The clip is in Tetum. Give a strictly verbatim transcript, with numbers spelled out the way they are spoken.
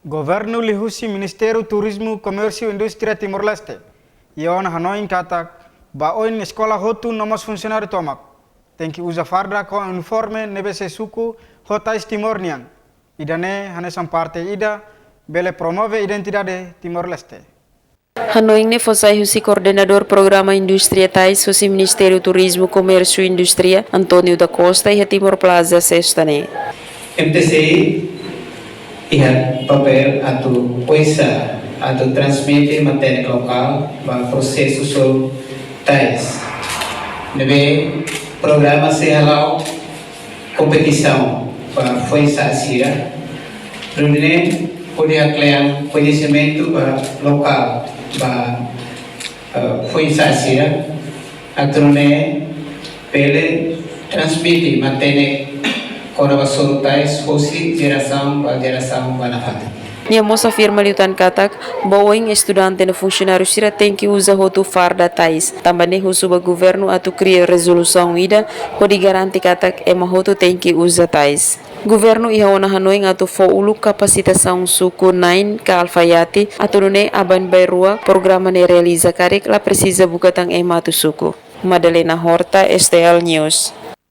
Governu liuhusi Ministériu Turizmu, Komérsiu Indústria Timor-Leste iha ona hanoin katak ba oin eskola hotu no mós funsionáriu tomak tenke uza farda ka uniforme ne'ebé sei suku ho tais Timor nian. Ida-ne'e hanesan parte ida bele promove identidade Timor-Leste. Hanoin ne'e fó sai husi Koordenadór Programa Indústria Tais husi Ministériu Turizmu, Komérsiu Indústria, António da Costa, iha Timor Plaza, sesta ne'e. M T C I iha papél atu foin-sa'e, atu transmite matenek lokál ba prosesu solu tais. Ne'ebé programa sei hala'o kompetisaun ba foin-sa'e sira, nune'e hodi haklean koñesimentu ba lokál ba, eh, foin-sa'e sira, atu nune'e bele transmite matenek kona-ba solu tais husi jerasaun ba jerasaun ba nafatin. Nia mós afirma liután katak ba oin estudante no funsionáriu sira tenke uza hotu farda tais. Tanba ne'e husu ba governu atu kria rezolusaun ida hodi garante katak ema hotu tenke uza tais. Governu iha ona hanoin atu fó uluk kapasitasaun suku na'in ka alfaiate, atu nune'e aban-bainrua programa ne'e realiza karik la presiza buka tan ema atu suku. Madalena Horta, S T L News.